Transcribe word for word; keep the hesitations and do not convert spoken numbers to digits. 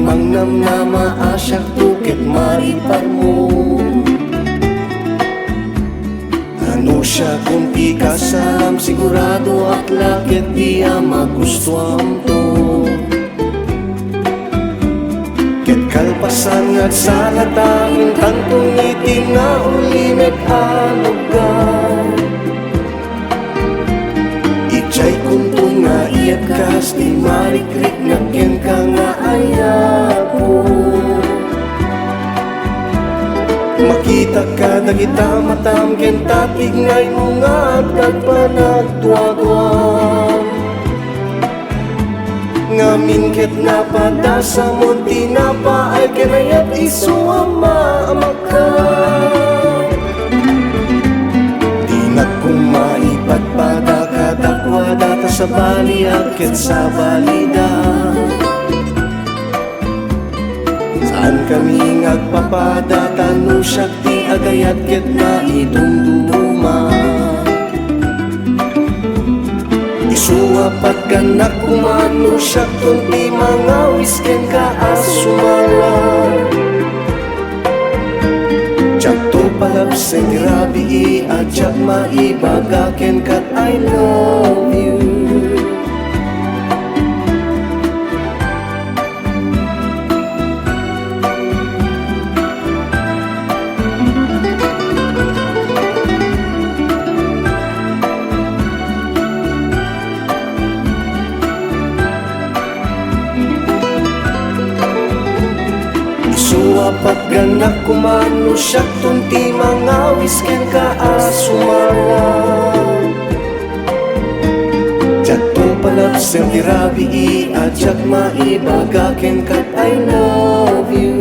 Pangnamnama a siakto ket maiparmo. A no siakon ti kasalam, siguradoak la ketdi a magustuamto. Ket kalpasan nga agsalata, intanto iti naulimek a lugar. Idiay kunto nga iyat kas ti marikriknak kenka nga ayatko. Makitak kadagita matam ken tatignaymo nga agdagpan agduaduam. Ngamin ket napadasamon ti napaay ken ayat isu a maamaka. Dinak koma ipadpada kadakuada ta sabaliak ket sabalida. Saankami nga agpapada ta no siak ti agayat ket maidumduma. Isu a patgannak koma no siakton ti mangawis kenka a sumala. Diakto palabsen ti rabii a diak maibaga kenka, I love you. Isu a patgannak koma no siakton ti mangawis kenka a sumala. Diakto palabsen ti rabii a diak maibaga kenka, I love you.